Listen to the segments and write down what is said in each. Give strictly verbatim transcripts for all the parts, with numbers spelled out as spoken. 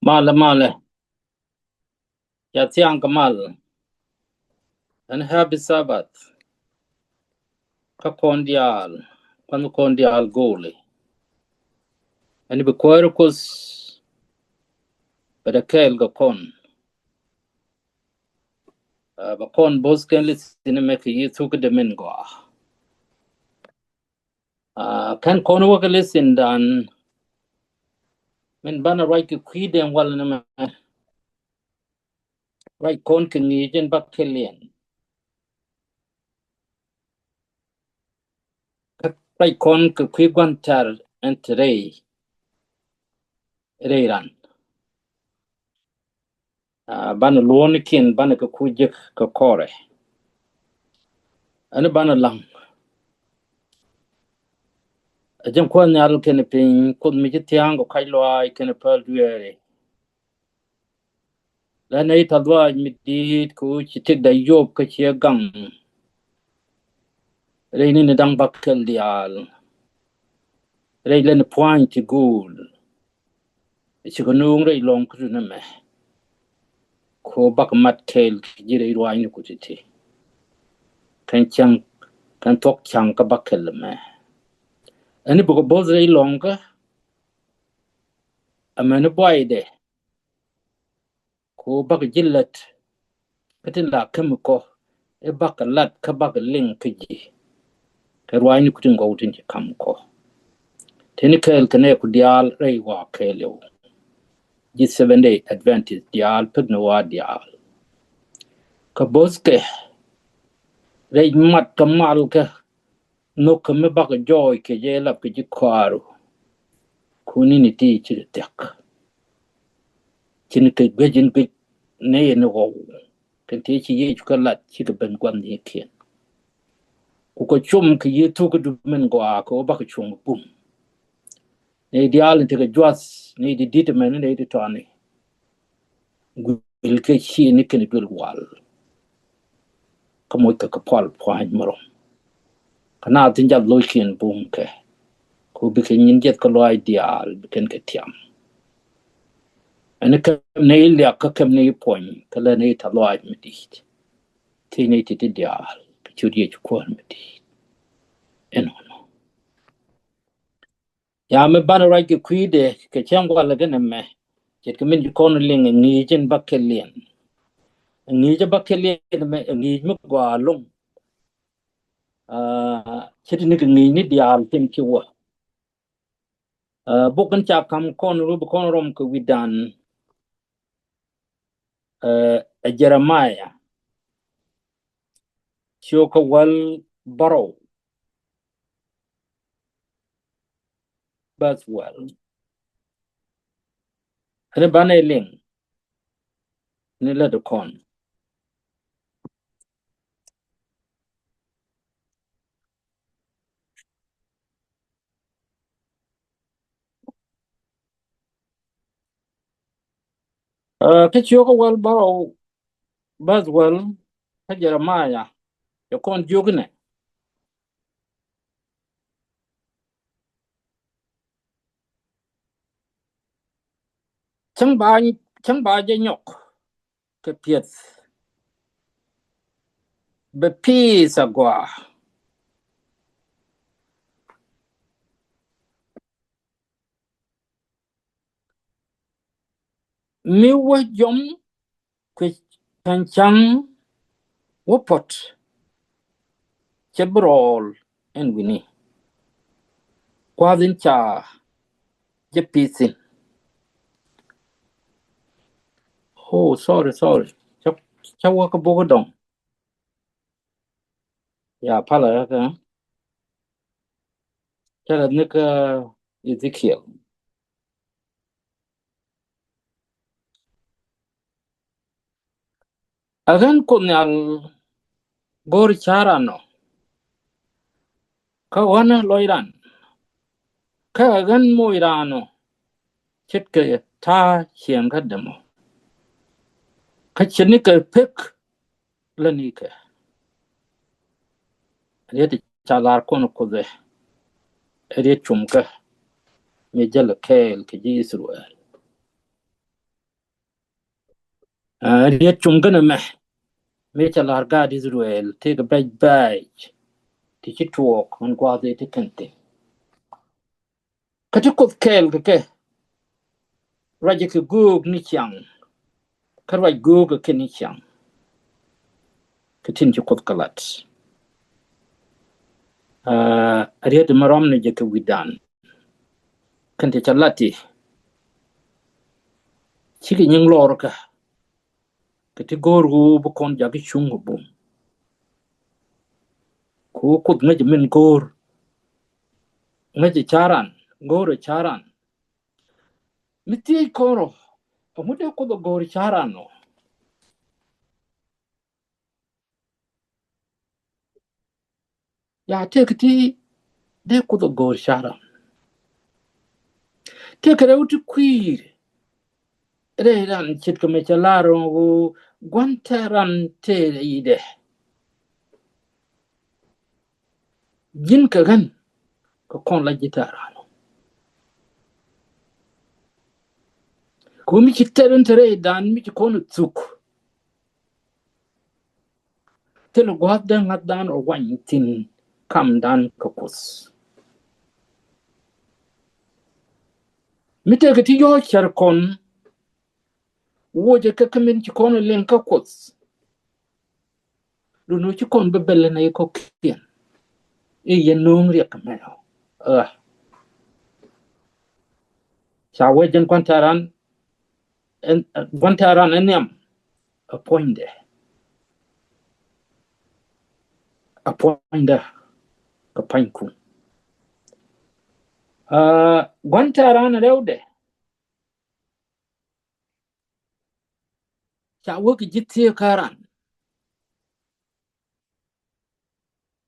Malɛ, malɛ. Ca thiaŋ kɛ mal. Ɛn happy Sabbath. Kä kɔn diaal, kɔn kɔn diaal go̱o̱li. Ɛn bi kuäär Kuoth bɛ dɛ kɛɛl kɛ kɔn. Aa, bɛ kɔn bo̱th kɛn li̱thin mɛ kɛ Yiëë thuk kɛ dee min gɔaa. Aa, kɛn kɔn wä kɛ li̱thin dan min banɛ ruac kɛ kui̱dɛn wal ni mɛ. Ruac kɔn kɛ ŋi̱i̱c in bäkɛliɛn. Ruac kɔn kɛ kui̱ gua̱n tɛr ɛn te rɛy, rɛy ran. Aa, banɛ luɔ̱ɔ̱nikiɛn banɛ kɛ kui̱ jek kɛ kɔrɛ. Ɛn banɛ laŋ. Ɛ jɛn Kuoth Nhial kɛnɛ piny, Kuoth mi ci thia̱a̱ŋ kɛ kac lɔaac kɛnɛ päl dueeri. Lɛ nɛy tɛ̈th lɔaac mi di̱i̱t kɛ ɣöö ci tëkdɛ yop kä ciɛ gaŋ. Rɛy ni ni da̱ŋ bäkɛl diaal. Rɛy lɛ ni pua̱ny ti go̱o̱l. Cikɛ nööŋ rɛy lɔ̱ŋ kä tuni mɛ. Kɛ ɣöö bakɛ mat kɛɛl kɛ ji̱ rɛy ruaacni ku ti̱ti̱. Kɛn cäŋ, kɛn thuɔ̱k cäŋ kä bäkɛl mɛ. Ɛn i̱ bikɛ bo̱th rɛy lɔ̱ŋ kä. Amäni buaydɛ. Kɛ ɣöö bakɛ ji̱ lät kä tin la käm kɔ i̱ bakɛ lat kä bakɛ liŋ kä ji̱. Kɛ ruaacni ku tin gɔw tin ci ka̱m kɔ. Teni kɛɛl kɛ nɛɛku diaal rɛy wa kɛɛliw. Ji̱ Seventh Day Adventist diaal pek ni wa diaal. Kɛ bo̱thkɛ rɛy mat kɛ mal kɛ nhök kä mi bakɛ jɔɔc kɛ jɛ lap kɛ ji̱ kɔaaru. Kuni ni ti cikɛ thiak. Cin kɛ guec in guec nɛy ni ɣɔw. Kɛn ti ci Yecu kɛ lat cikɛ ben gua̱n ni kiɛn. Ku kɛ cum kɛ Yiëë thuk kɛ du min gɔaa kɛ ɣöö bakɛ cuɔ̱ŋ bum. Nɛy diaal in tekɛ juath, nɛy di di̱t ɛmɛn, nɛy di tɔani. Guil kɛ ci ni kɛn duel wal. Kä moc kɛ kɛ pual pua̱ny mi rɔm. Kä naath tin jal lo̱ckiɛn bum kɛ. Ku bikɛ nyin jiɛth kä lɔaac diaal bikɛn kɛ tiam. Ɛn kɛm ni liak kä kɛm ni puɔ̱ny kä lɛ ni tɛ̈th lɔaac mi di̱i̱t. Thiec ni ti̱ti̱ diaal kɛ ciöt Yecu Kuäär mi di̱i̱t. Ɛnɔnɔ. Ya mi banɛ ruac kɛ kui̱dɛ kɛ cäŋ walɛ kɛn ɛmɛ. Ce̱tkɛ min ci kɔn liŋ ɛ ŋi̱i̱c in bäkɛliɛn. Ɛ ŋi̱i̱c in bäkɛliɛn ɛmɛ, ɛ ŋi̱i̱c mi gɔaa ɛlɔ̱ŋ. Aa, ce̱t ni kɛ ŋi̱i̱c ni diaal tin ci wä. Aa, buk in ca ka̱m kɔn ru bi kɔn rɔm kɛ wi̱dan. Aa, ɛ Jeremiah. Cio̱kä wäl bärɔw. Bäth wäl. Ɛn banɛ liŋ ni lät kɔn. Aa, kä cio̱kä wäl bärɔw bäth wäl kä Jeremiah. Cɛ kɔn jiök inɛ. Cäŋ ba, cäŋ ba jɛ nyɔk kɛ piɛth. Bɛ pi̱i̱th agɔaa. Mi wä jɔm kui̱ ca̱ŋ ca̱ŋ wä puɔ̱t. Cɛ bi rɔɔl ɛn wi̱ni. Kua̱th in ca jɛ pi̱i̱th thi̱n. Oh, sorry, sorry. Cä, cä wä kä bok dɔŋ. Ya, palä kä. Cä la ni kä Ezekiel. Ɛ ɣän Kuoth Nhial go̱o̱r ca̱ran ɔ. Kä ɣän ɛ lɔc ran. Kä ɛ ɣän moc ran ɔ. Ce̱tkɛ ta̱a̱ ciɛŋ kä dämɔ. Kä ce̱tnikɛ pek lätnikɛ. Riet ca lar kɔn Kuoth ɛ. Riet cumkä. Mi jäl kɛɛl kɛ ji̱ Israel. Riet cum gän ɛmɛ mi cɛ la̱r gaat Israel tëëkɛ bɛc bɛc ti ci tuɔɔk min gua̱a̱th ëë ti kɛn thi̱n. Kä ti Kuoth kɛɛl kɛ kɛ, ruacɛ kɛ göök ni ciaŋ, kä ruac göök kɛ kɛ ni ciaŋ, kɛ tin ci Kuoth kɛ lat. Aa, riet mi rɔm ni jɛ kɛ wi̱dan kɛn ti ca lat ti cikɛ nyiŋ lɔr kä kɛ ti go̱o̱r ɣöö bi kɔn jakä cuŋ kɛ bum. Kɛ ɣöö Kuoth ŋäcɛ min go̱o̱r, ŋäcɛ ca̱ran, go̱o̱rɛ ca̱ran. Mi thiec kɔn rɔ, ɛŋu dee Kuoth ɛ go̱o̱r ca̱ran ɔ? Ya, tëëkɛ ti dee Kuoth ɛ go̱o̱r ca̱ran. Tëëkɛ rɛw ti kui̱i̱r rɛy ran ce̱tkɛ mɛ cɛ lar ɣöö gua̱n tɛ̈ran tëë rɛydɛ. Ji̱n kɛ ɣän kɛ kɔn la ji̱ tɛ̈ran. Kɛ ɣöö mi ci tɛ̈r in te rɛydan mi ci kɔn ɛ thuk, thilɛ gua̱a̱th dee ŋa̱thdan ɔ wany thi̱n kamdan kɛ Kuoth. Mi tëëkɛ ti yɔ̱ɔ̱c cär kɔn wocɛ kɛ kä min ci kɔn liŋ kä Kuoth. Duundɛ ɣöö ci kɔn bi bɛl nɛy kɔ̱kiɛn i̱ yɛn nööŋ riɛk mɛ ɔ. Aa. Ca wee jɛn gua̱n tɛ̈ran, ɛn, gua̱n tɛ̈ran ɛ nhiam ɛ puɔ̱nydɛ. Ɛ puɔ̱nydɛ kɛ pa̱nykuŋ. Aa, gua̱n tɛ̈ran rɛwdɛ ca wee kɛ ji̱ thieekä ran.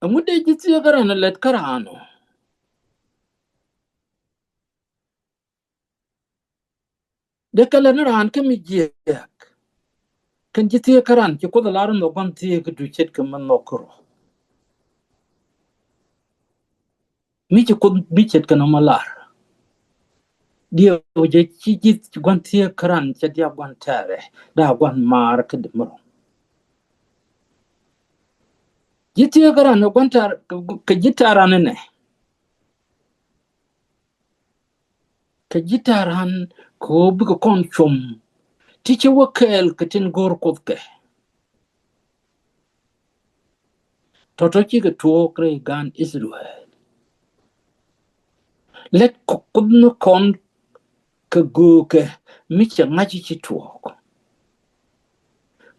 Ɛŋu dee ji̱ thieekä ran ɛ lät kä ran ɔ? Dee kɛ lät ni raan kä mi jiääk. Kɛn ji̱ thieekä ran ci Kuoth ɛ lar in nhɔk gua̱n thieekä du ce̱tkɛ mi nhɔk kärɔ̱. Mi ci Kuoth mi ce̱tkɛ nɔmɔ lar. Diɛw jɛ ci ji̱ gua̱n thieekä ran cɛ diak gua̱n tɛ̈rɛ, da̱a̱ gua̱n maar kä dämärɔ. Ji̱ thieekä ran ɛ gua̱n tɛ̈r, kɛ ji̱ tɛ̈ran inɛ. Kɛ ji̱ tɛ̈ran kɛ ɣöö bikɛ kɔn cuɔ̱m ti ci wä kɛɛl kɛ tin go̱o̱r Kuoth kɛ. Tɔ̱tɔ̱ cikɛ tuɔɔk rɛy gan Israel. Lät Kuoth ni kɔn kɛ göökɛ mi cɛ ŋa̱c ci tuɔɔk.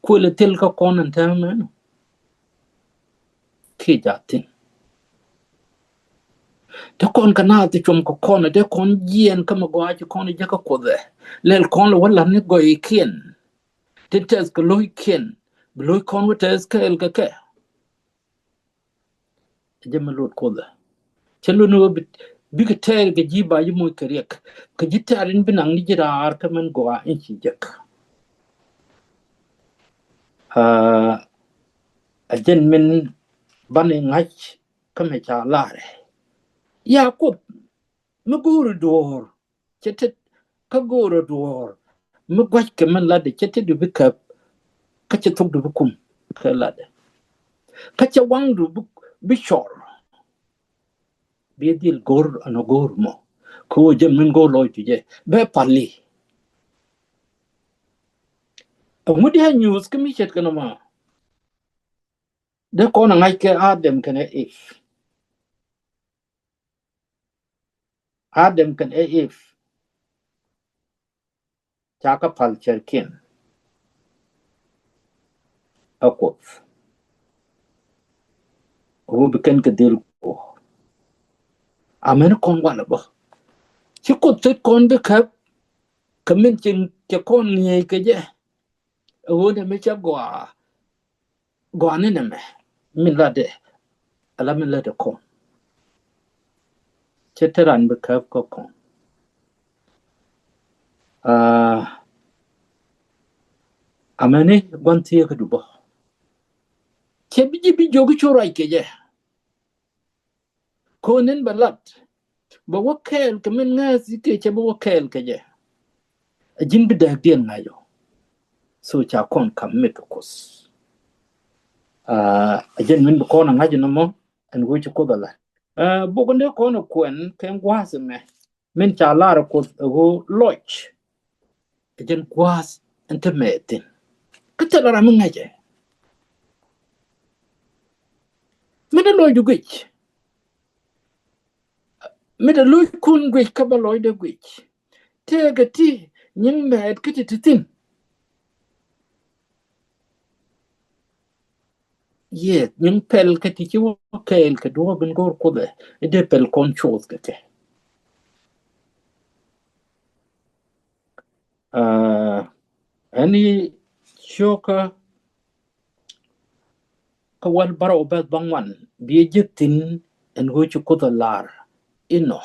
Kuëlɛ thil kä kɔn ɛn täämɛ kiɛ jaathin. Te kɔn kɛ naath cuɔm kɛ kɔn, te kɔn jiɛɛn kä mi gɔaa ci kɔn jɛ kä Kuoth ɛ. Lɛl kɔn lɛ wä la̱t ni gɔɔykiɛn. Tin tɛth kɛ lo̱ckiɛn bi lo̱c kɔn wä tɛth kɛɛl kɛ kɛ. Ɛ jɛ mi lot Kuoth ɛ. Cɛ lot ni wä bi, bikɛ tɛɛr kɛ ji̱ ba ji̱ moc kɛ riɛk. Kɛ ji̱ tɛɛr in bi naŋ ni ji̱ raar kä min gɔaa in ci jek. Aa, ɛ jɛn min bani ŋa̱c kä mɛ ca larɛ. Ya Kuoth mi go̱o̱ri duɔ̱ɔ̱r cɛ tet kä go̱o̱rä duɔ̱ɔ̱r mi gua̱ckɛ min latdɛ cɛ tetdu bi käp. Kä cɛ thokdu bi kum kɛ latdɛ. Kä cɛ waŋdu bi, bi cɔr. Bi dhil go̱r ɛn ɔ go̱r mɔ. Kä wä jɛ min go̱r lɔcdu jɛ bɛ pali. Ɛŋu diaal nyuuth kä mi ce̱tkɛ nɔmɔ? Dee kɔn ɛ ŋa̱c kɛ Adam kɛnɛ Eve. Adam kɛnɛ Eve ca kɛ pal cärkiɛn ɛ Kuoth. Ɛ wä bi kɛn kɛ dhil Kuoth. Amäni kɔn walɛ bä. Ci Kuoth thit kɔn bi käp kɛ min cin cɛ kɔn ŋi̱eec kɛ jɛ. Ɛ ɣöö nɛmɛ cɛ gɔaa. Gɔaa ni nɛmɛ min latdɛ ala min latdɛ kɔn. Cɛ te ran bi käp kä kɔn. Aa, amäni gua̱n thieekädu bä. Cɛ bi ji̱ bi jiök i̱ cu ruac kɛ jɛ. Ko̱n in bɛ lat bɛ wä kɛɛl kɛ min ŋääth i̱ kiɛ cɛ bɛ wä kɛɛl kɛ jɛ. A ji̱n bi dääkdiɛn ŋa̱c ɔ. So ca kɔn kam mi kɛ Kuoth. Aa, ɛ jɛn min bi kɔn a ŋa̱c inɔ mɔ ɛn ɣöö ci Kuoth a lat. Aa, bok in dee kɔn a kuɛn kɛ gua̱a̱th ɛmɛ min ca lar ɛ Kuoth ɛ ɣöö lɔc ɛ jɛn gua̱a̱th in te mɛth thi̱n. Kä thilɛ ram mi ŋäcɛ mi te lɔcdu guic, mi te lo̱ckun guic kä bä lɔcdɛ guic. Tëëkɛ ti nyiŋ mɛɛt kä ti te thi̱n. Yes, nyiŋ pɛl kä ti ci wä kɛɛl kɛ duɔ̱ɔ̱p in go̱o̱r Kuoth ɛ, i̱ dee pɛl kɔn coth kɛ kɛ. Aa, ɛn i̱ cio̱kä kä wäl bärɔw bɛth bäŋuan bi ji̱ thi̱n ɛn ɣöö ci Kuoth a lar inɔ.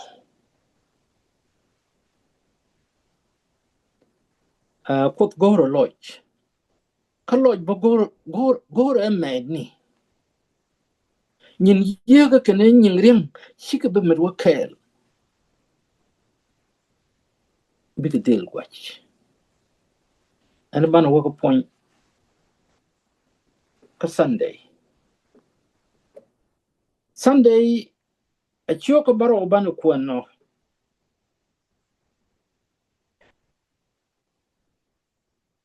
Aa, Kuoth go̱o̱rɛ lɔc. Kä lɔc bä go̱o̱r, go̱o̱r, go̱o̱r ɛ mɛɛtni. Nyin yieekä kɛnɛ nyin riɛŋ cikɛ bi met wä kɛɛl. Bikɛ dhil guac. Ɛn banɛ wä kä puɔ̱ny kä Sunday. Sunday a cio̱kä bärɔw banɛ kuɛn nɔ.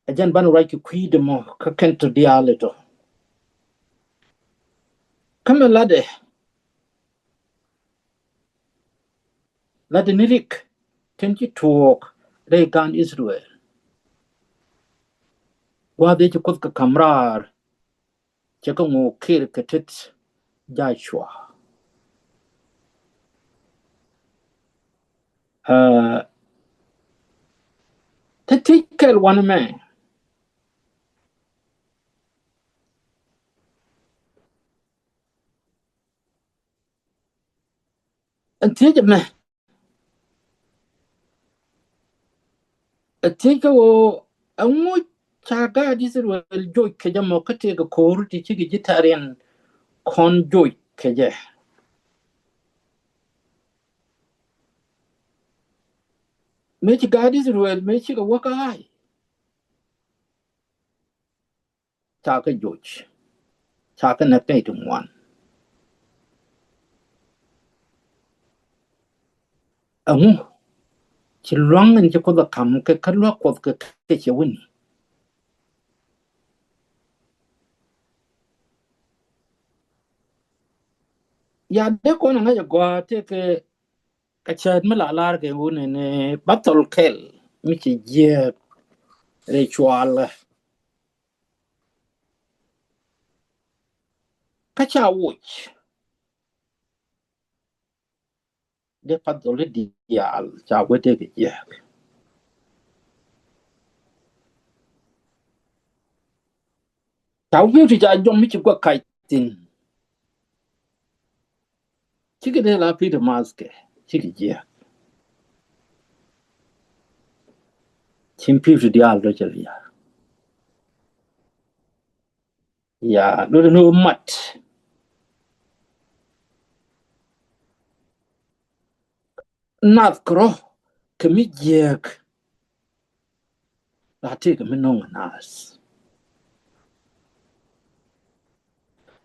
Ɛ jɛn banɛ ruac kɛ kui̱dɛ mɔ kä kɛn tɔ diaal itɔ. Kä mɛ latdɛ, latdɛ ni rik kɛn ci tuɔɔk rɛy gan Israel. Gua̱a̱th ëë ci Kuoth kɛ ka̱m raar cɛ kɛ ŋo̱o̱k kir kɛ tet Joshua. Aa, te thiec kɛl wanɛ mɛ. Ɛn thiec ɛmɛ, ɛ thiec kä ɣöö ɛŋu ca gaat Israel joc kɛ jɛ mɔ kä tëëkɛ ko̱o̱r ti cikɛ ji̱ tariɛn kɔn joc kɛ jɛ. Mëë ci gaat Israel mëë cikɛ wä kä ɣa̱a̱y, ca kɛ joc, ca kɛ näk nɛy ti ŋuan. Ɛŋu? Ci lua̱ŋ in ci Kuoth ɛ ka̱m kɛ kä lua̱k Kuɔth kɛ kɛ cɛ wi̱ni. Ya dee kɔn ɛ ŋa̱c ɛ gɔaa tëëkɛ kɛ cäät mi la lar kɛ wun ɛn ɛ bä thɔl kɛl mi ci jiääk rɛy cualä. Kä ca woc dee path dhɔli diaal ca wee dee kɛ jiääk. Ca wi̱i̱ ti ca jɔm mi ci gua̱k kac thi̱n. Cikɛ dee la pi̱i̱t math kɛ cikɛ jiääk. Cin pi̱i̱t diaal dɔ cɛ liaar. Ya, lotdɛ ni ɣöö mat nath kärɔ̱ kɛ mi jiääk. La tëëkɛ mi nɔŋ ɛ naath.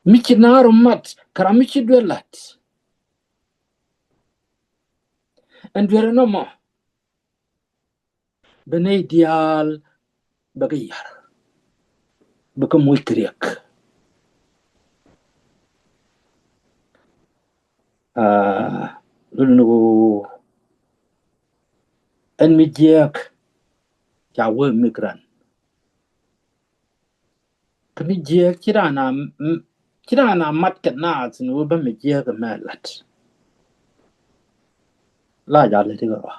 Mi ci naar ɔ mat kɛ ram mi ci duel la̱t. Ɛn duer ɛnɔmɔ bɛ nɛy diaal bɛ kɛ yar, bɛ kɛ moc kɛ riɛk. Aa, lul ni ɣöö ɛn mi jiääk ca wee migrant. Kä mi jiääk ci raan a m-, ci raan a mat kɛ naath ni wee bä mi jiääk ɛmɛ lat. La jal ti kɛ rɔ.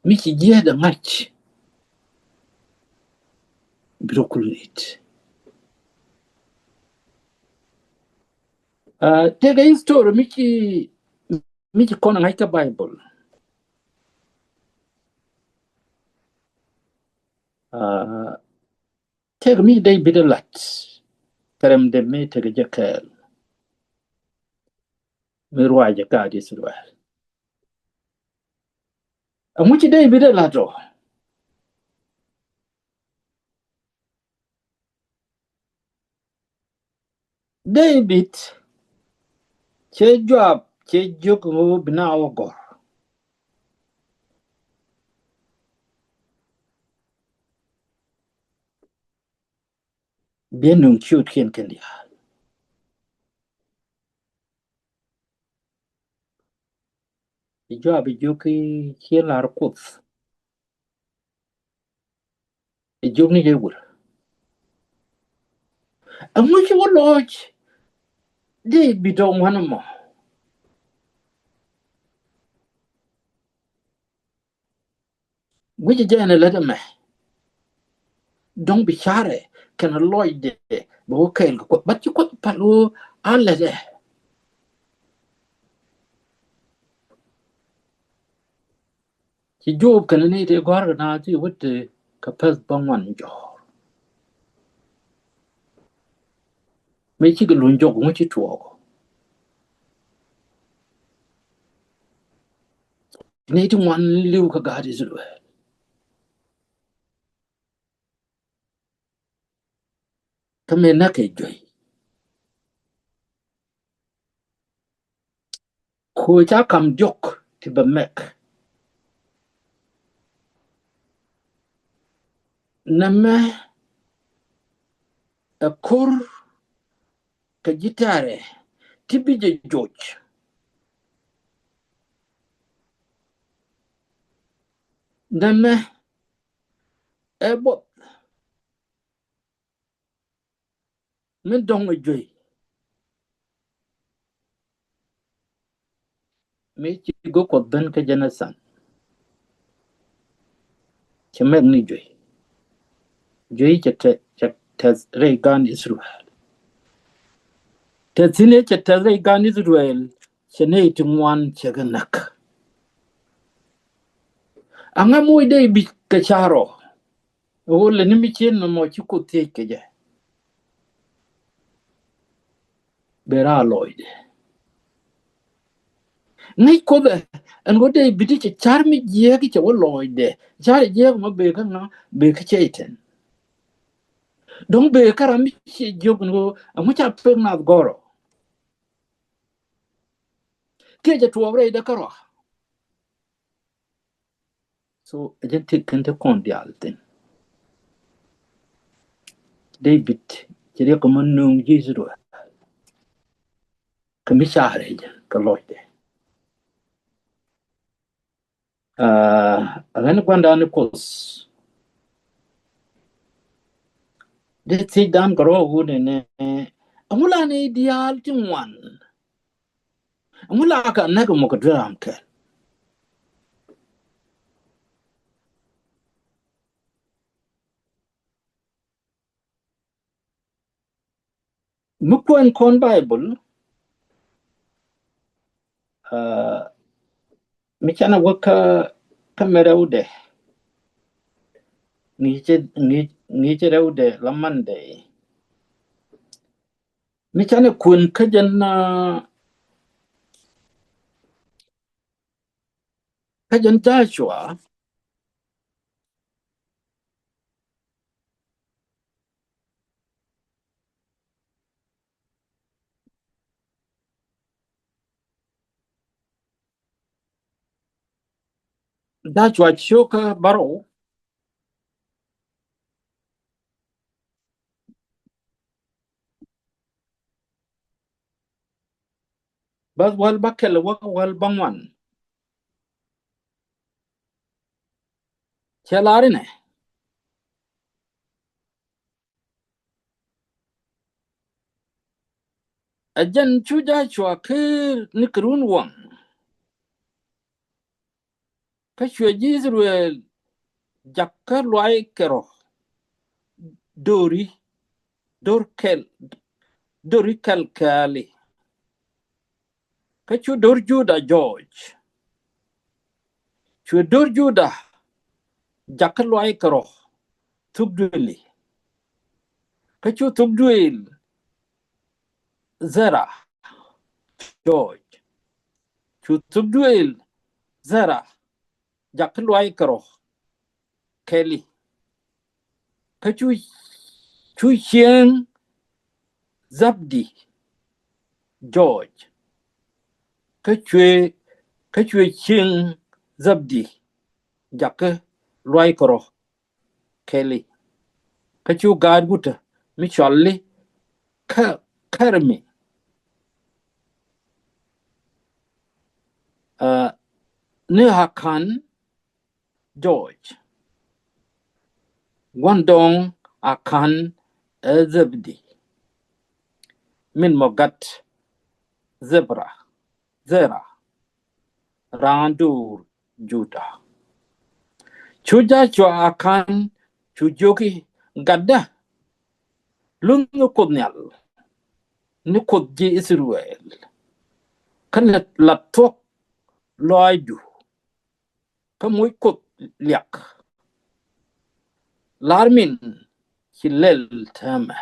Mi ci jiääk dɛ ŋa̱c bi rɔ kul rit. Aa, tëëkɛ history mi ci, mi ci kɔn ŋa̱c kä Bible. Aa, tëëkɛ mi David ɛ lat kɛ rɛmdɛ mi tekɛ jɛ kɛɛl mi ruacɛ gaat Israel. Ɛŋu ci David ɛ lat ɔ? David cɛ Joab cɛ jiök ŋö bi naath wä gɔ̱r. Biɛ nuŋ ciötkiɛn kɛn diaal. Joab jiök i̱, ci lar Kuoth. Jiök ni jɛ wur. Ɛŋu ci wä lɔc David ɔ ŋuan ɛmɔ? Guic jɛ ɛn ɛ lät ɛmɛ. Dɔ̱ŋ bi carɛ kɛnɛ lɔcdɛ bɛ wä kɛɛl kɛ Kuoth, but ci Kuoth pal wä a lät ɛ. Ci Job kɛnɛ ni ti gɔ̱a̱r kɛ naath ti wä te kɛ pɛth bäŋuan jɔ̱ɔ̱r. Mëë cikɛ luny jɔk ŋu ci tuɔɔk. Ni ti ŋuan li̱w kä gaat Israel. Kä mëë näk kɛ juey. Ku ca kam diɔ̱k ti bɛ mɛk. Nɛmɛ ɛ ko̱r kɛ ji̱ tɛ̈rɛ ti bi jɛ joc. Nɛmɛ ɛ buɔth mi dɔ̱ŋ ɛ juey. Mi ci go̱ Kuɔth ben kä Jonathan. Cɛ mɛk ni juey. Juey cɛ tɛth, cɛ tɛth rɛy gan Israel. Tɛth thi̱n cɛ tɛth rɛy gan Israel cɛ nɛy ti ŋuan cɛ kɛ näk. Aŋa moc David kɛ carɔ? Ɣöö lɛ ni mi cien nɔmɔ ci Kuoth thiec kɛ jɛ. Bɛ raa lɔcdɛ. Ŋäc Kuoth ɛ ɛn ɣöö David cɛ car mi jiääk cɛ wä lɔcdɛ. Car jiääk mɔ bëë kä ŋa? Bëë kä Cɛytan. Dɔ̱ŋ bëë kä ram mi ciɛ jiök ɛn ɣöö ɛŋu ca pek naath gɔ̱rɔ. Kiɛ cɛ tuɔɔk rɛydɛ kärɔa. So ɛ jɛn ti kɛn ti kɔn diaal thin. David ci riɛk kɛ mɔ nuŋ ji̱ Israel. Kɛ mi carɛ jɛ kɛ lɔcdɛ. Aa, ɛ ɣän gua̱ndan ni Kuoth. Di thiecdan kɛ rɔ̱ wun ɛnɛ, ɛŋu la ni diaal ti ŋuan? Ɛŋu la kɛ näk mɔ kɛ duer ram kɛl? Mi kuɛn kɔn Baibol, aa, mi canɛ wä kä, kä mɛ rɛwdɛ. Ŋi̱i̱cɛ, ŋi̱i̱c, ŋi̱i̱cɛ rɛwdɛ la Mandɛ. Mi canɛ kuɛn kä jɛn, aa, kä jɛn Joshua. Joshua cio̱kä bärɔw. Bäth wäl bäkɛl wä wäl bäŋuan. Cɛ lar inɛ, ɛ jɛn cu Joshua ker ni kɛ run waŋ. Kä cuɛ ji̱ Israel jakä luay kɛ rɔ do̱ri, do̱r kɛl, do̱ri kɛl kɛɛli. Kä cu do̱r Juda jɔɔc. Cuɛ do̱r Juda jakä luay kɛ rɔ thuk duëli. Kä cu thuk duël Zera jɔɔc. Cu thuk duël Zera jakä luay kɛ rɔ kɛli. Kä cu, cu cieŋ Zabdi George, kä cuëë kä cuëë cieŋ Zebdi jakä luaykɛ rɔ kɛɛli. Kä cu gaat wutdä mi cɔali Kä Kɛrmi, ni Akan George, gua̱ndɔɔŋ Akan ɛ Zebdi, min mɔ gat Zebra, Zera, raan duur Juda. Cu Jacua Akan cu jiök i̱, Gatdä, luny ni Kuoth Nhial, ni Kuoth ji̱ Ithɛrɛl, kä ni la thuɔ̱k lɔaacdu, kä moc Kuoth liak. Lar min ci lɛl täämɛ,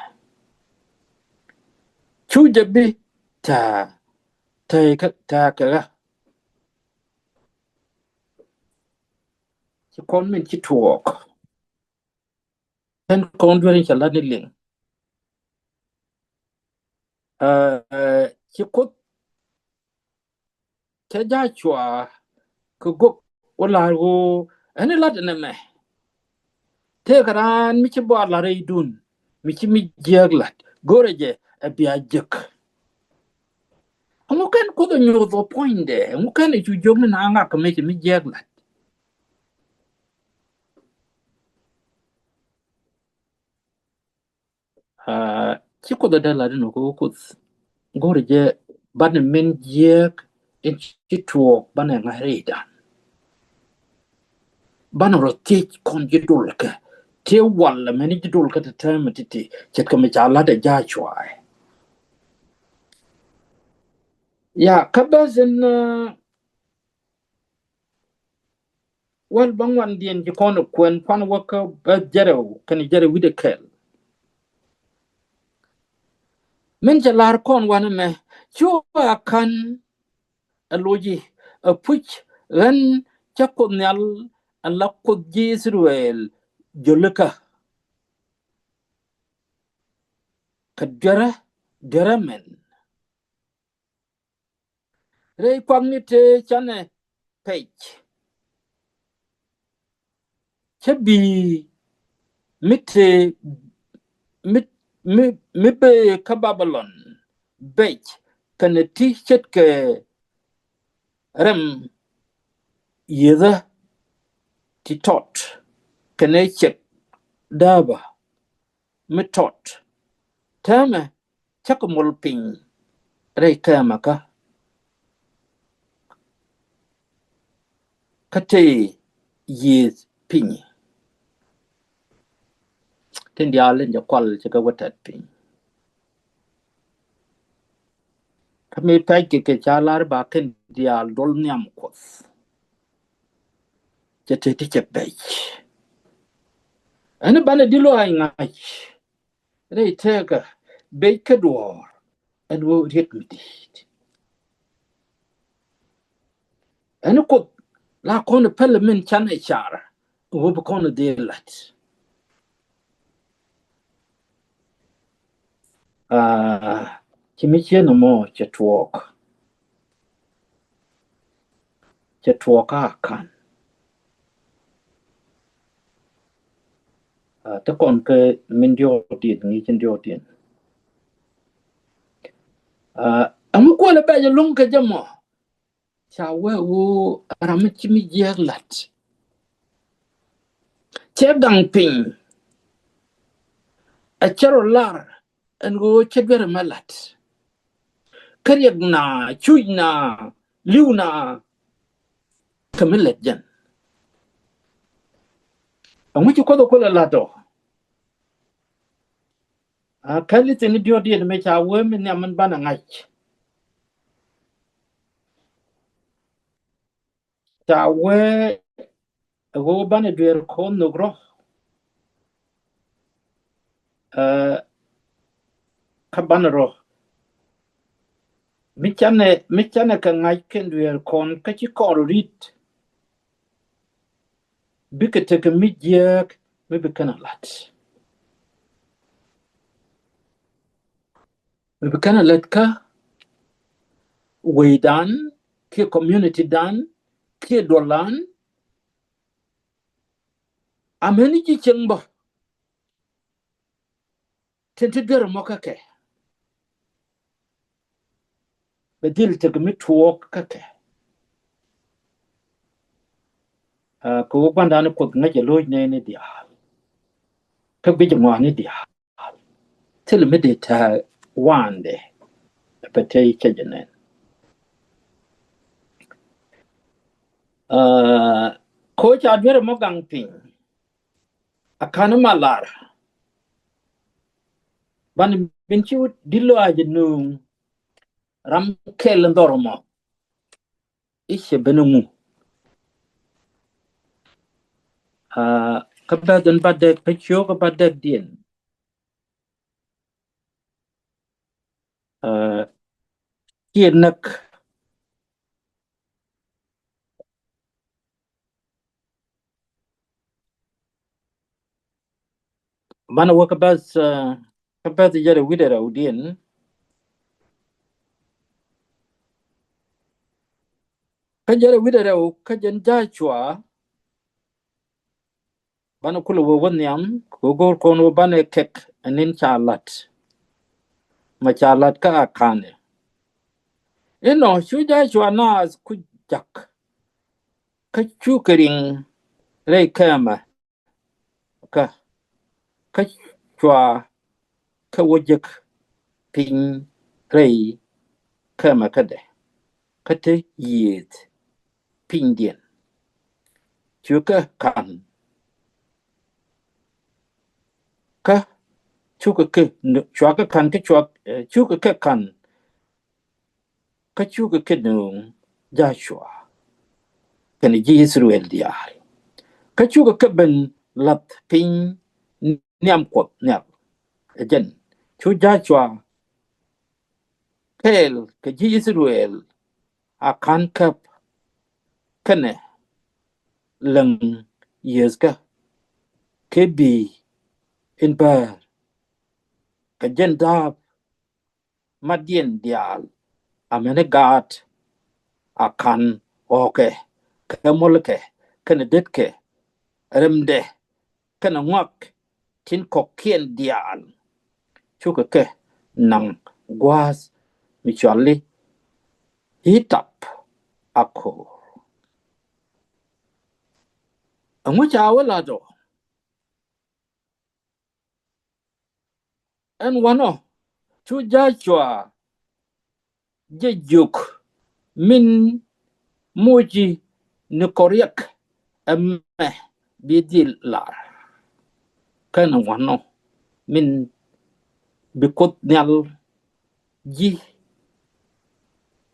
cu jɛ bi tää, tää kɛ, tää kɛ ɣä. Ci kɔn min ci tuɔɔk. Ɛn kɔn duer in ca lat ni liŋ. Ɛ, ci Kuoth, cɛ Jacua kɛ gök wä lar ɣöö, ɛn lat ɛn ɛmɛ. Tëëkɛ raan mi ci bɔɔr lar rɛydun, mi ci mi jiääk lat, go̱rɛ jɛ ɛ bia jek. Ɛŋu kɛn Kuoth ɛ nyuɔth ɔ puɔ̱nydɛ? Ɛŋu kɛn ɛ cu jiök ni na ŋak kɛ mi ci mi jiääk lat? Aa, ci Kuoth ɛ dee lat inɔ kɛ Kuoth go̱rɛ jɛ banɛ min jiääk in ci tuɔɔk banɛ ŋa̱c rɛydan. Banɛ rɔ thiec kɔn ji̱ dol kɛ, thiec walɛ mɛn ji̱ dol kɛ tɛtɛmɛ ti̱ti̱ ce̱tkɛ mi ca lat ɛ Jacua ɛ. Ya, kä bäth in, aa, wäl bäŋuandiɛn ci kɔn kuɛn kuan wä kä bäth jɛrɛw kɛnɛ jɛrɛw wi̱cdɛ kɛl. Min cɛ lar kɔn wanɛ mɛ, cu Akan ɛ loc i̱, Ɛpuc ɣän cä Kuoth Nhial, ala Kuoth ji̱ Ithɛrɛl, jolikä kɛ duerä, duerä mɛn. Rɛy kuakni tëë canɛ pɛc, cä bi̱i̱ mi tëë mi, mi, mi bëë kä Babilɔn bɛc, kɛnɛ ti ce̱tkɛ rɛm yiethä ti tɔt, kɛnɛ cɛk dääbä mi tɔt. Täämɛ cä kɛ mol piny rɛy kɛɛmɛ kä, kä tëë yiëëth piny. Tin diaal in jɛ kual cɛ kɛ wä tɛt piny. Kä mi pɛc kɛ kɛ ca lar ba kɛn diaal duɔl nhiam Kuɔth. Cɛ te ti cɛ bɛc. Ɛn banɛ di luaac ŋa̱c rɛy tëëkä bec kä duɔ̱ɔ̱r ɛn ɣöö riet mi di̱i̱t. Ɛn Kuoth la kɔn päl min canɛ car ɣöö bi kɔn dhil la̱t. Aa, ci mi cieen ɛmɔ cɛ tuɔɔk. Cɛ tuɔɔk a kan. Aa, te kɔn kɛ min diɔɔk diet ŋi̱i̱c in diɔɔk diet. Aa, ɛŋu kuɔlɛ bɛc ɛlɔ̱ŋ kɛ jɛ mɔ? Ca wee ɣöö ram mi ci mi jiääk la̱t. Cɛ gaŋ piny. A cɛ rɔ lar ɛn ɣöö cɛ duer ɛmɛ la̱t. Kä riɛk na, cuc na, li̱w na, kä mi lät jɛn. Ɛŋu ci Kuoth ɛ kulɛ la̱t ɔ? A kɛl i̱ thi̱n i̱ diɔ̱k diet mi ca wee mi nhiam min banɛ ŋa̱c. Ca wee ɛ ɣöö banɛ dueer kɔn nhök rɔ. Ɛ, kä banɛ rɔ. Mi canɛ, mi canɛ kɛ ŋa̱c kɛn dueer kɔn kä ci kɔn rɔ ri̱t. Bikɛ tekɛ mi jiääk mi bi kɛn a la̱t. Mi bi kɛn a lät kä wecdan kiɛ community dan kiɛ duɔlan. Amäni ji̱ cieŋ bä tin ti duer mɔ kä kɛ bɛ dhil tek mi tuɔɔk kä kɛ. Kɛ wä gua̱ndan ni Kuoth ŋäcɛ lo̱c nɛɛni diaal kä guic ŋɔaani diaal. Thil mi dee tɛ wa̱a̱ndɛ pɛ tey cɛ jɛ nɛn. Koc a duer mɔ gaŋ piny. A kan ma lar ban min ci di lɔaac nuŋ ram kɛl in dhɔr mɔ. I̱ cɛ ben ŋu. Kä bɛth in ba dɛk kä ciök ba dɛk diɛn. Kiɛ näk. Banɛ wä kä bɛth kä bɛth jɛrɛ wi̱dɛ rɛw diɛn. Kä jɛrɛ wi̱dɛ rɛw kä jɛn Jacua. Banɛ kulɛ wä wä nhiam kɛ go̱o̱r kɔn wä banɛ kɛk ɛn in ca lat. Ma ca lat kä a kanɛ. Inɔ cu Jacua naath ku jak. Kä cukɛ riŋ rɛy kɛmɛ kä kä cua kä wä jek piny rɛy kɛmɛ kädɛ kä te yiëëth pinydiɛn. Cukɛ ka̱n kä cukɛ kɛ cua kɛ ka̱n kä cua cukɛ kɛ ka̱n kä cukɛ kɛ nööŋ Jacua kɛnɛ ji̱ Ithɛrɛl diaal. Kä cukɛ kɛ ben lath piny nhiam Kuɔth Nhial. Ɛ jɛn cu Jacua kɛɛl kɛ ji̱ Ithɛrɛl a ka̱n käp kɛnɛ läŋ yiëthkä kɛ bi̱i̱ in bäär kɛ jɛn da̱a̱p matdiɛn diaal amäni gaat a ka̱n ɣɔ̱kɛ kɛ muɔlkɛ kɛnɛ detkɛ rɛmdɛ kɛnɛ ŋɔak tin kɔ̱kiɛn diaal. Cukɛ kɛ naŋ gua̱a̱th mi cɔali i̱ tap a ko̱o̱r. Ɛŋu ca wä lat ɔ? Ɛn wanɔ cu Jacua jɛ jiök min moci ni kɔriɛk ɛmɛ bi dhil lar. Kɛn wanɔ min bi Kuoth Nhial ji̱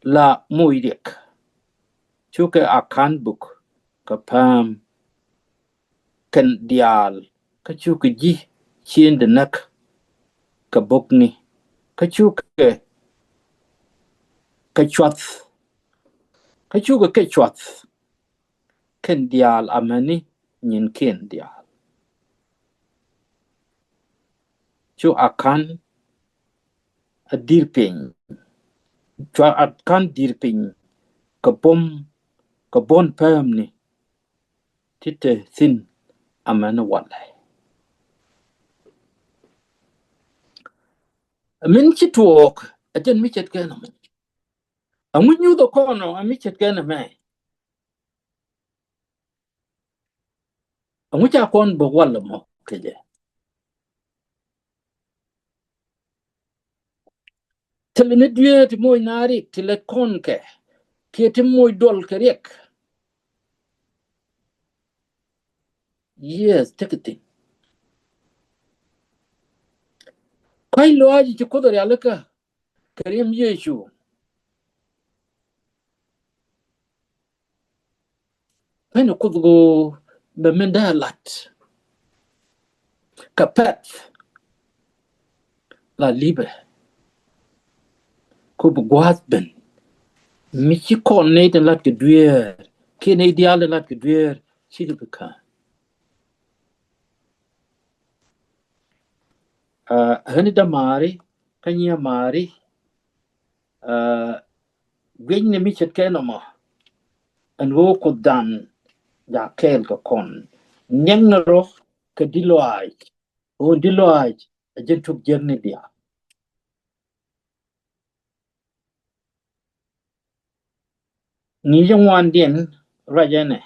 la moc riɛk. Cukɛ a ka̱n buk kɛ pääm kɛn diaal kä cukɛ ji̱ ciëndɛ näk kɛ bokni kä cukɛ kɛ cuath kä cukɛ kɛ cuath kɛn diaal amäni nyinkiɛn diaal. Cu a ka̱n a dir piny. Cua a ka̱n dir piny kɛ buɔ̱m kɛ buɔ̱n päämni ti te thi̱n amäni walɛ. Min ci tuɔɔk a jɛn mi ce̱tkɛ nɔmɔ. Aŋu nyuuth ɔ kɔn ɔ a mi ce̱tkɛ nɔmɛ. Aŋu ca kɔn bä walɛ mɔ kɛ jɛ. Thilɛ ni dueer ti moc na rik ti lät kɔn kɛ kiɛ ti moc duɔl kɛ riɛk. Yes, tekɛ thi̱n. Ka̱c lɔaac ci Kuoth rialikä kɛ riɛm Yecu. Pen Kuoth ɣöö bɛ min dee a lat kɛ pɛth la li̱pɛ. Ku bi gua̱a̱th ben mi ci kɔn nɛy tin lat kɛ dueer kiɛ nɛy diaal tin lat kɛ dueer cikɛ bi ka̱n. Ɣän i̱ dämaari kä nyiamaari, guic ni mi ce̱tkɛ nɔmɔ. Ɛn ɣöö Kuothdan ja̱ kɛɛl kɛ kɔn. Niɛŋ ni rɔ kɛ di̱t lɔaac. Ɣöö di̱t lɔaac ɛ jɛn tuk jiäkni diaal. Ŋi̱i̱cä ŋuandiɛn ruac ɛnɛ.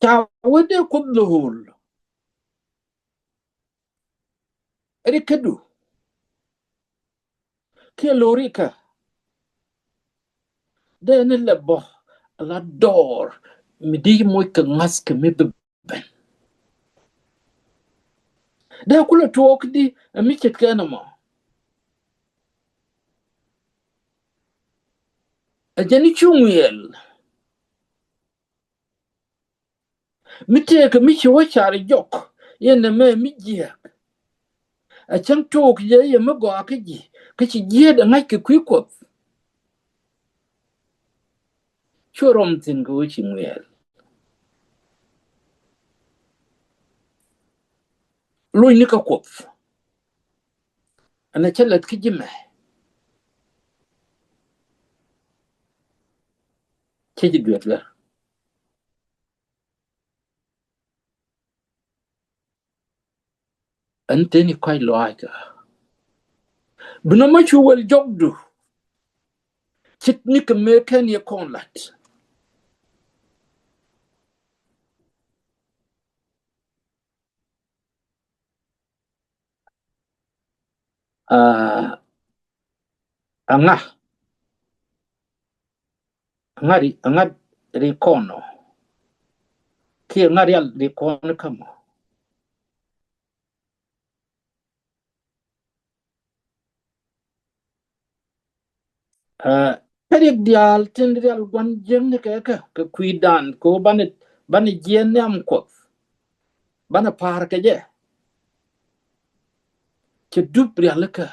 Ca wä dee Kuoth lo̱o̱l ri kädu kiɛ lo̱o̱ri kä dee ni lɛ bä la dɔɔr mi di moc kɛ ŋa̱th kɛ mi bi ben. Dee kulɛ tuɔɔk di ɛ mi ce̱tkɛ nɔmɔ. Ɛ jɛn i̱ cu ŋuiɛl mi tëëkɛ mi ci wä car jɔk yɛn nɛmɛ mi jiääk. A cäŋ tok yɛ yɛ mi gɔaa kä ji̱ kä ci jiääk ɛ ŋa̱c kɛ kui̱ Kuɔth. Cuɛ rɔm thi̱n kɛ wä ci ŋuiɛl. Luny ni kä Kuɔth. Ɛn a cä lät kä ji̱ mɛ cä ji̱ duet lä. Ɛn teni kɔc lɔaac kä bi nɔmɔ cu wel jɔkdu. Cit ni kɛ mëë kɛn yɛ kɔn lat. Aa, aŋa, aŋa ri, aŋa ri kɔn ɔ kiɛ aŋa rial ri kɔn kä mɔ. Aa, kä riɛk diaal tin rial gua̱n jiäkni kɛ kɛ kɛ kui̱dan kɛ ɣöö banɛ, banɛ jiɛɛn nhiam Kuɔth. Banɛ pa̱a̱r kɛ jɛ. Cɛ dup rialikä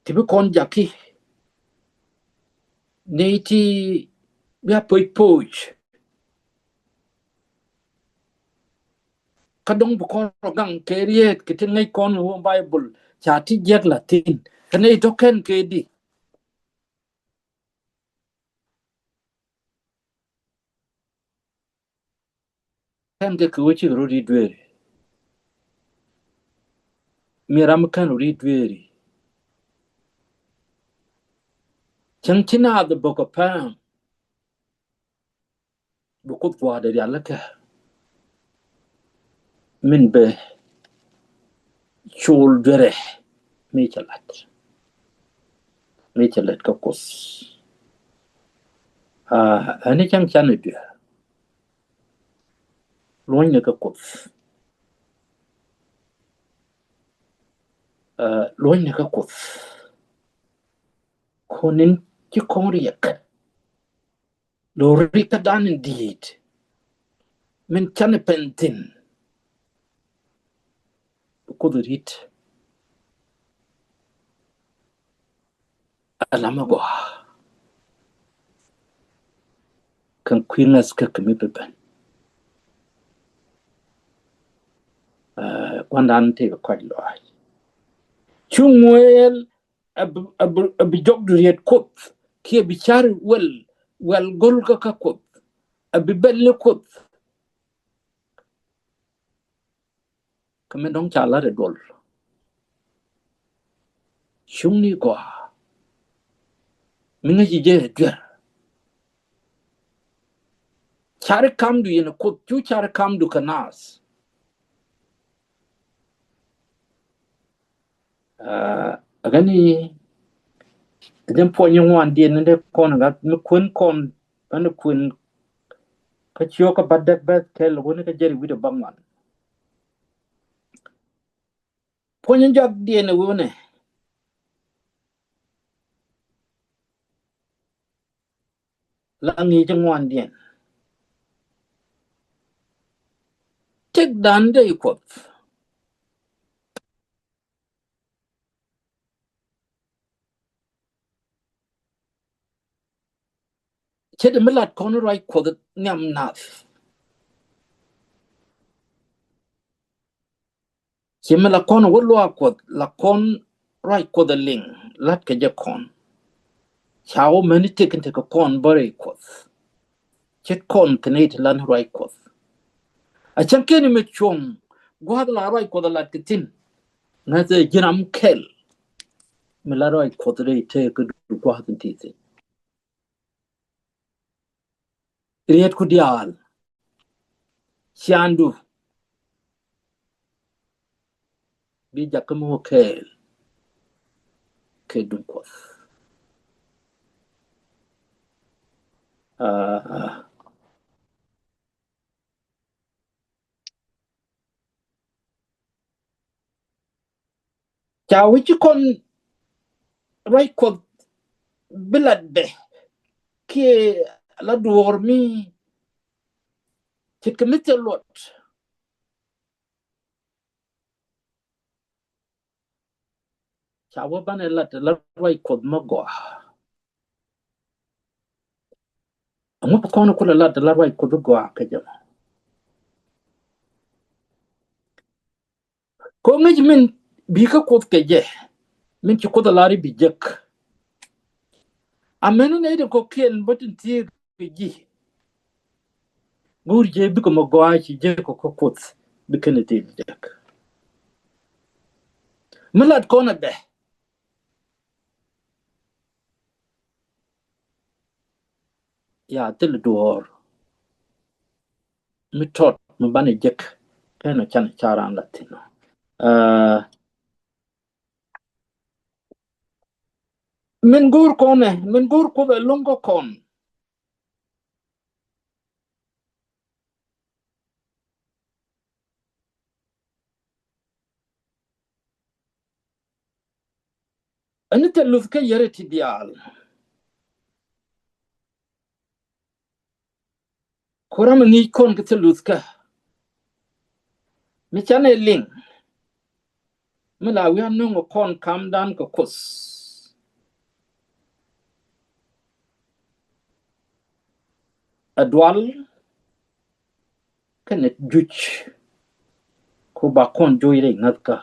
ti bi kɔn jaki. Nɛy ti bia poc poc. Kä dɔ̱ŋ bi kɔn rɔ gaŋ kɛ riet kɛ ti ŋäc kɔn wä Baibol ca ti jiäk la thin. Kä nɛy tɔ̱ kɛn kɛ di. Kɛn kɛ kɛ wä cikɛ rɔ ri dueeri. Mi ram kɛn rɔ ri dueeri. Cäŋ ci naath bä kɛ pɛm. Bi Kuoth gua̱a̱dɛ rialikä min bɛ col duerɛ mi cɛ lat. Mi cɛ lat kä Kuoth. Aa, ɛn i̱ cäŋ canɛ duer. Luɔ̱nyni kä Kuoth. Aa, luɔ̱nyni kä Kuoth. Ko̱n in ci kɔn riɛk. Lo̱ri kädan in di̱i̱t min canɛ pɛn thi̱n. Kuoth ri̱t. Alamɛ gɔaa kɛn kui̱ ŋäth kä kɛ mi bi ben. Aa, gua̱ndan tëëkɛ kɔc lɔaac. Cu ŋuɛɛl a bi, a bi, a bi jɔk duriet Kuoth kiɛ bi car wel, wel go̱l kä kä Kuoth. A bi bɛl ni Kuoth. Kä mi dɔ̱ŋ ca lat ɛ duɔl. Cuŋni gɔaa mi ŋäci jɛ ɛ duer. Cari kamdu yɛn Kuoth, cu cari kamdu kä naath. Aa, ɛ kɛn i̱ jɛn puɔ̱ny i̱ ŋuan diɛn ni dee kɔn gat mi kuën kɔn, ɛn kuën kä ciök kä bädäk bäth kɛl wä ni kä jɛri wi̱cdɛ bäŋuan. Puɔ̱ny in jɔak diɛn i̱ wunɛ la ŋi̱i̱c i̱ ŋuan diɛn. Tëkdan dee i̱ Kuɔth. Ce̱t mi lat kɔn ruac Kuɔth nhiam nath. Ci mi la kɔn wä luaak Kuɔth, la kɔn ruac Kuɔth a liŋ, lat kɛ jɛ kɔn. Ca wä mɛni tëk in tekɛ kɔn bä rɛy Kuɔth. Ce̱t kɔn kɛ nɛy ti lan ruac Kuɔth. A cäŋ kɛn mi cuɔ̱ŋ gua̱a̱th la ruac Kuɔth a lat kɛ thi̱n. Ŋäth ɛ ji̱n ram kɛl. Mi la ruac Kuɔth rɛy tëë kɛ dur gua̱a̱th in ti thi̱n. Rietku diaal, ciandu bi jakä mi wä kɛɛl kɛ duŋ Kuɔth. Ah. Ca wi̱ci kɔn ruac Kuɔth bi latdɛ kiɛ la duɔ̱ɔ̱r mi ce̱tkɛ mi thil luɔt. Ca wä banɛ lat, lat ruac Kuɔth mi gɔaa. Ɛŋu bi kɔn kulɛ lat, lat ruac Kuɔth gɔaa kɛ jɛ mɔ? Kɛ ŋäc min bi kä Kuoth kɛ jɛ, min ci Kuoth a lar i̱ bi jek. Amäni nɛy ti kɔ̱kiɛn bä tin thiee kɛ ji̱. Go̱o̱r jɛ bikɛ mɔ gɔaa ci jek kɛ kä Kuoth bi kɛn ɛ thil jek. Mi lat kɔn ɛ bɛ. Ya thil duɔ̱ɔ̱r mi tɔt mi banɛ jek kɛn ɔ can ca ran la thi̱n ɔ. Aa, min go̱o̱r kɔn ɛ, min go̱o̱r Kuoth ɛ lo̱ŋ kä kɔn. Ɛn thil luth kä yɛrɛ ti diaal. Ku ram mi ŋi̱i̱c kɔn kɛ thil luth kä mi canɛ liŋ. Mi la wi̱i̱ a nöŋ kɔn kamdan kɛ Kuoth. Ɛ dual kɛnɛ juc. Ku ba kɔn joc rɛy ŋäthkä.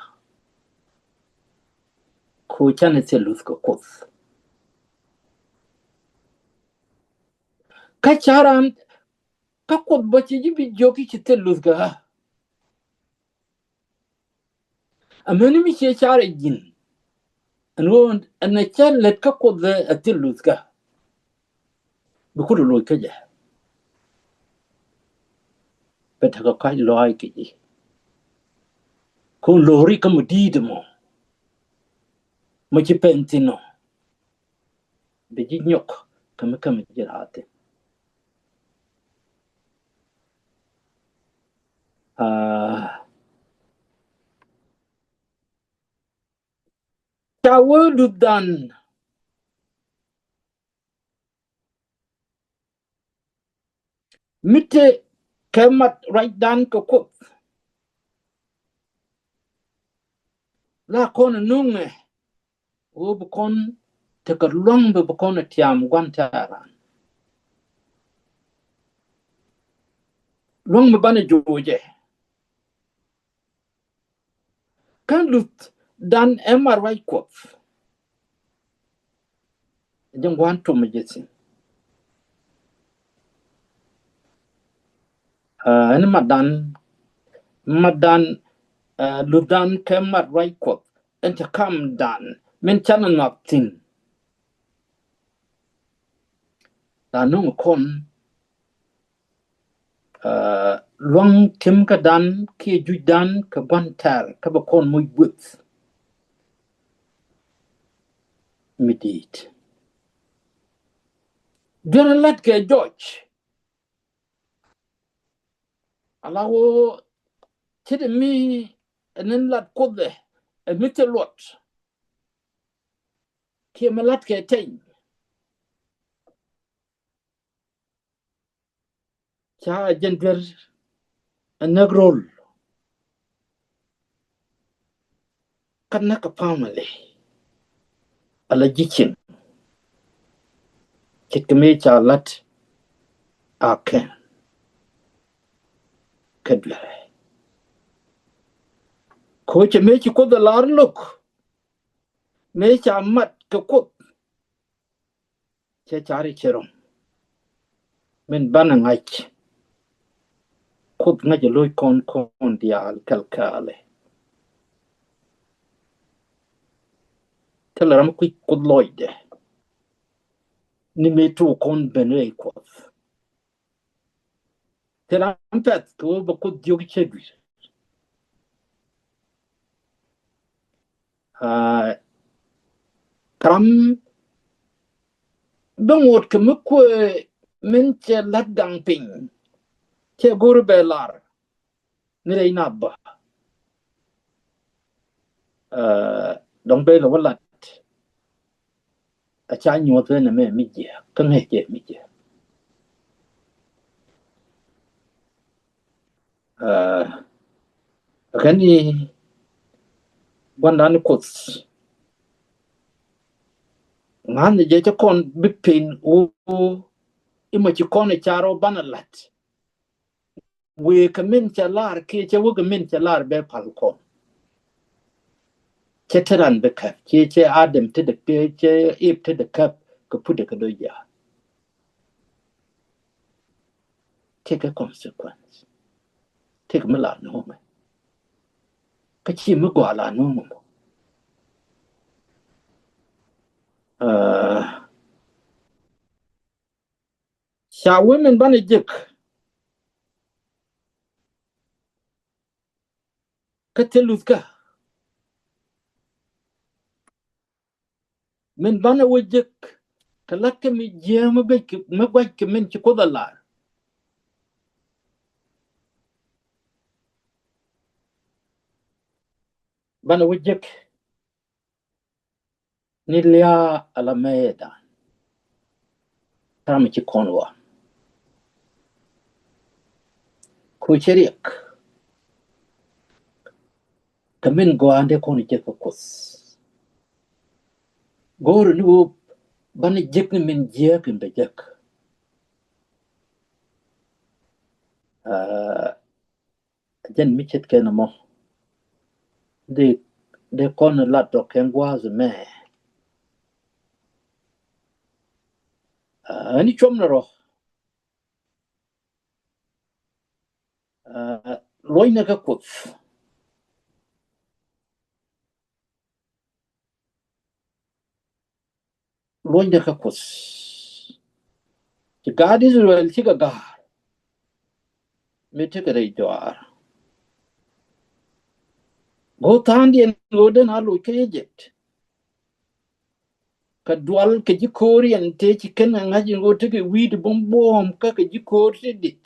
Ku canɛ thil luth kɛ Kuoth. Kä ca̱ran kä Kuoth bä ci ji̱ bi jiök i̱ ci thil luth kɛ ɣä. Amäni mi ciɛ car ɛ ji̱n. Ɛn ɣöö ɛn ɛ cä lät kä Kuoth ɛ thil luth kä. Bi Kuoth loc kä jɛ. Bɛ tekɛ kɔc lɔaac kɛ ji̱. Kun lo̱ri kä mi di̱i̱t mɔ. Mɔ ci pɛn thi̱n ɔ. Bi ji̱ nyɔk kä mi kä mi ji̱ raat thi̱n. Aa, ca wee luthdan mi te kɛ mat ruacdan kɛ Kuoth. La kɔn nuŋɛ wee bi kɔn tekɛ luaŋ bi bi kɔn tiam gua̱n tɛ̈ran. Luaŋ mi banɛ jo̱o̱jɛ. Kä luthdan ɛmɛ ruac Kuɔth. Ji̱ ŋuan tum jɛ thi̱n. Ɛn matdan, matdan, luthdan kɛ mat ruac Kuɔth. Ɛn te kamdan min canɛ nhɔak thi̱n. La nuŋ kɔn luaŋ timkädan kiɛ jucdan kɛ gua̱n tɛ̈r kä bɛ kɔn moc gueth. Mi di̱i̱t duer lat kɛ jɔc. Ala wä ce̱t mi ɛn in lat Kuoth ɛ mi thil luɔt. Kiɛ mi lat kɛ teny. Ca jɛn duer ɛ näk rol. Kä näk kä family. Ala ji̱ cieŋ. Ce̱tkɛ mi ca lat a kɛn. Kä duer. Ko̱ cɛ mëë ci Kuoth ɛ lar lo̱k, mëë ca mat kɛ Kuoth, cɛ car i̱ cɛ ro̱ŋ. Min banɛ ŋa̱c, Kuoth ŋa̱c ɛ lo̱c kɔn kɔn diaal kɛl kɛɛlɛ. Thilɛ ram kui̱c Kuoth lɔcdɛ ni mëë tuɔɔk kɔn ben rɛy Kuɔth. Thilɛ ram pɛ̈th kɛ ɣöö bɛ Kuoth jiök cɛ dui̱r. Aa, ram bi ŋot kɛ mi kuɛ min cɛ la̱t gaŋ piny, cɛ go̱r bɛ lar ni rɛy nath bä. Aa, dɔ̱ŋ bɛ lɛ wä lat. A ca nyuɔth wen ɛmɛ mi jiɛ kä ŋäc jɛ mi jiɛ. Aa, kɛn i̱ gua̱ndan i̱ Kuoth, ŋa̱n jɛ cä kɔn bi pen ɣöö imɔ ci kɔn i̱ car ɣöö banɛ la̱t. Wëë kɛ min cɛ lar kiɛ cɛ wä kɛ min cɛ lar bɛ pal kɔn. Cɛ te ran bi käp, cɛ, cɛ Adam te dɛ, cɛ Ip te dɛ käp kɛ put dɛ kɛ dɔ̱ ja̱a̱. Tëëkɛ consequence. Tëëkɛ mi la nööŋɛ. Kä ci mi gɔaa la nööŋɛ mɔ. Aa, ca wee min banɛ jek kä thil luthkä. Min banɛ wä jek kɛ la̱t kɛ mi jiääk mi gua̱c kɛ, mi gua̱c kɛ min ci Kuoth a lar. Banɛ wä jek ni lia̱a̱ ala mɛɛdan. Tam ci kɔn wa ku cɛ riɛk. Kɛ min gɔaa dee kɔn jek kä Kuoth. Go̱o̱r ni wop banɛ jek ni min jiääk in bɛ jek. Aa, jɛn mi ce̱tkɛ nɔmɔ. Dee, dee kɔn lat dɔk kɛn gua̱a̱th mɛ. Aa, ni cuɔm ni rɔ. Aa, luɔ̱cnɛ kä Kuoth. Luɔ̱cnɛ kä Kuoth. Ci gaat Israel cikɛ ga̱a̱r mi tekɛ rɛy jɔaar. Go̱o̱r tha̱a̱ŋdiɛn ɣöö den a loc kä Egypt. Kɛ dual kɛ ji̱ ko̱o̱r yɛn tëë ci kɛn ɛ ŋa̱c in ɣöö tekɛ wi̱i̱di buɔ̱m buɔ̱ɔ̱m kä kɛ ji̱ ko̱o̱r ti dit.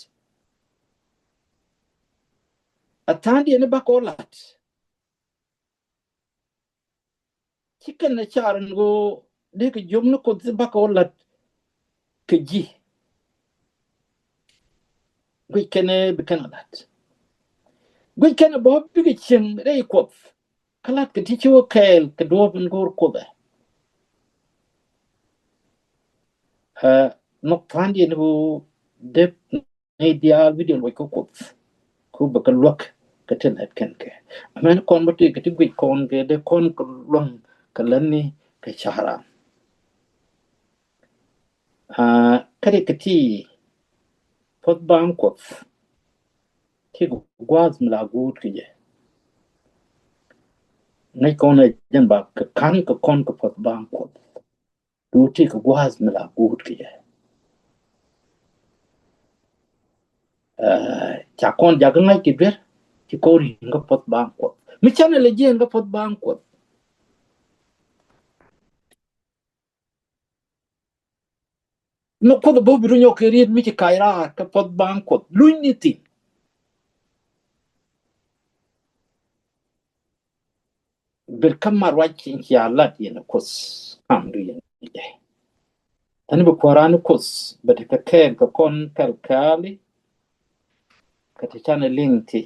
A tha̱a̱ŋdiɛn i̱ bakɔ lat. Ci kɛn ɛ car in ɣöö dee kɛ jiök ni Kuoth i̱ bakɔ lat kɛ ji̱. Guic kɛn ɛ bi kɛn ɛ lat. Guic kɛn ɛ bä bikɛ cieŋ rɛy Kuɔth. Kä la̱t kɛ ti ci wä kɛɛl kɛ duɔ̱ɔ̱p in go̱o̱r Kuoth ɛ. Ɛ, nhɔk tha̱a̱ŋdiɛn i̱ ɣöö dee nɛy diaal wi̱cdiɛn luɔc kä Kuoth. Ku bɛ kɛ luäk kɛ ti lɛt kɛn kɛ. Amäni kɔn bä ti kɛ ti guic kɔn kɛ dee kɔn kɛ luäŋ kɛ lätni kɛ ca̱ran. Aa, kä ri kɛ ti puɔ̱th baaŋ Kuɔth. Ti kɛ gua̱a̱th mi la guut kɛ jɛ. Ŋäc kɔn ɛ jɛn ba kɛ ka̱n kɛ kɔn kɛ puɔ̱th baaŋ Kuɔth. Duut ti kɛ gua̱a̱th mi la guut kɛ jɛ. Aa, ca kɔn jakä ŋa̱c kɛ duer. Ci kɔn ri̱n kä puɔ̱th baaŋ Kuɔth. Mi canɛ lɛ jiɛn kä puɔ̱th baaŋ Kuɔth. Ni Kuoth bä bi ru nyɔk kɛ riet mi ci kac raar kɛ puɔth baaŋ Kuɔth luny ni thi̱n. Ber kä ma ruac in cia lat yɛn Kuoth kam du yɛn ni dɛ. Tani bi kua̱ran ni Kuoth bɛ tekɛ kɛɛl kɛ kɔn kɛl kɛɛli. Kɛ ti canɛ liŋ ti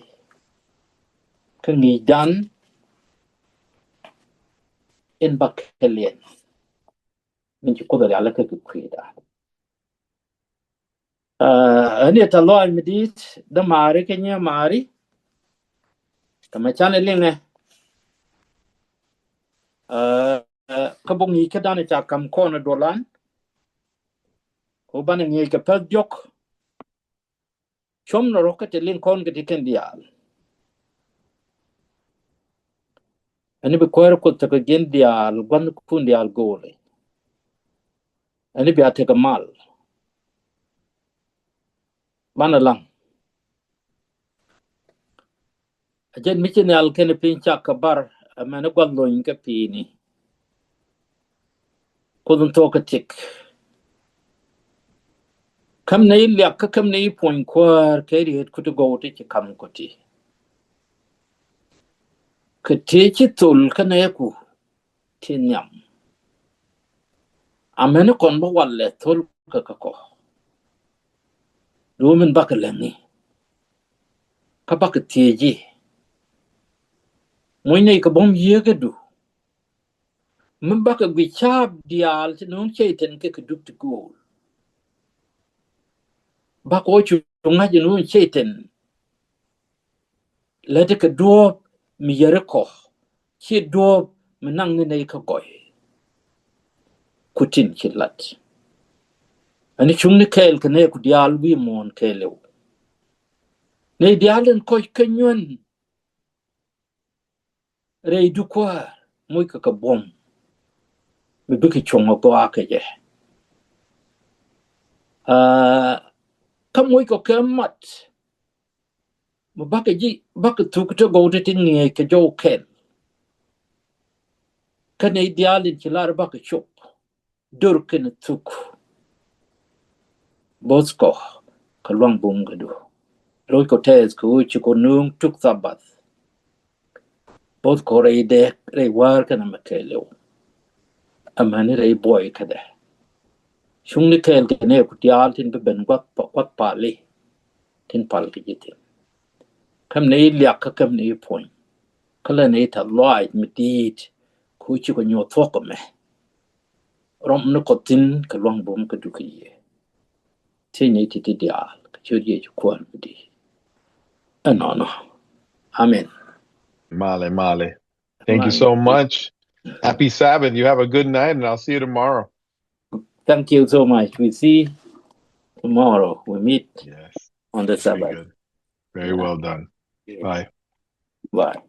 kä ŋi̱i̱cdan in ba kɛ liɛn. Min ci Kuoth a rial kä kɛ kui̱dan. Aa, ɛn yɛ tɛ lɔac mi di̱i̱t dämaari kä nyimaari. Kɛ mɛ canɛ liŋɛ Kä bok ŋi̱i̱c kä danɛ ca kam kɔn ɛ duɔlan. Kä banɛ ŋi̱i̱c kɛ pɛth diɔk. Cuɔm nɔ rɔ kä tɛ liŋ kɔn kɛ ti kɛn diaal. Ɛn bi kuäär Kuoth tekɛ jiɛn diaal gua̱n kun diaal go̱o̱lɛ. Ɛn bia tekɛ mal. Banɛ laŋ. A jɛn mi ci nhial kɛn piny cak kɛ bar, ɛmɛn gua̱th lony kɛ pi̱i̱ni. Kuoth in thok kɛ tik. Käm nɛ i̱ liak kä käm nɛ i̱ puɔ̱ny kuäär kɛ riet kuti gɔw ti ci kam kuti. Kɛ ti ci thol kä nɛ ku ti nhiam. Amäni kɔn bä walɛ thol kä kä kɔ. Duɔ min bakɛ lɛŋi. Kä bakɛ thieci. Muɔ̱ny nɛy kɛ buɔ̱m yieekädu. Mi bakɛ guic caap diaal ti no̱o̱ŋ Cɛytan kɛ kɛ dup ti go̱o̱l. Bakɛ wä cu ŋa̱c no̱o̱ŋ Cɛytan. Lät kɛ duɔ̱ɔ̱p mi yɛri kɔ, ci duɔ̱ɔ̱p mi naŋ ni nɛy kä gɔy. Kutin ci lat. Ani cuŋni kɛɛl kɛ nɛy ku diaal wi̱i̱ muɔ̱ɔ̱n kɛɛliw. Nɛy diaal in kɔc kä nyuɛn. Rɛy du kuäär moc kɛ kɛ buɔ̱m. Mi bikɛ cuɔ̱ŋ ɛ gɔaa kɛ jɛ. Aa, kä moc kɛ kɛ mat. Mi bakɛ ji̱ bakɛ thuk ti gɔw ti ti ŋiɛc kɛ jɔw kɛl. Kä nɛy diaal in ci lar bakɛ cop. Dor kɛn thuk. Bo̱th kɔ kɛ luaŋ bum kɛ du. Loc kɔ tɛth kɛ ɣöö ci kɔ nööŋ tuk Thabath. Bo̱th kɔ rɛy dɛɛk rɛy wäär kɛn ɛmɛ kɛɛliw. Amäni rɛy buɔy kädɛ. Cuŋni kɛɛl kɛ nɛ ku diaal tin bi ben guath pa, guath pali. Tin pal kɛ ji̱ thin. Käm ni i̱ liak kä käm ni i̱ puɔ̱ny. Kä lɛ ni i̱ tɛth lɔaac mi di̱i̱t. Ku ci kɔ nyuɔth thuɔ̱k kɛ mɛ. Rɔm ni kɔ thin kɛ luaŋ bum kɛ duk kɛ yiëë. Ti ni ti ti diaal kɛ ciöt Yecu Kuäär mi di̱i̱t. Ɛnɔnɔ. Amen. Male, male. Thank you so much. Happy Sabbath. You have a good night, and I'll see you tomorrow. Thank you so much. We see tomorrow. We meet, yes, on the Sabbath. Very good. Very well done. Bye. Bye.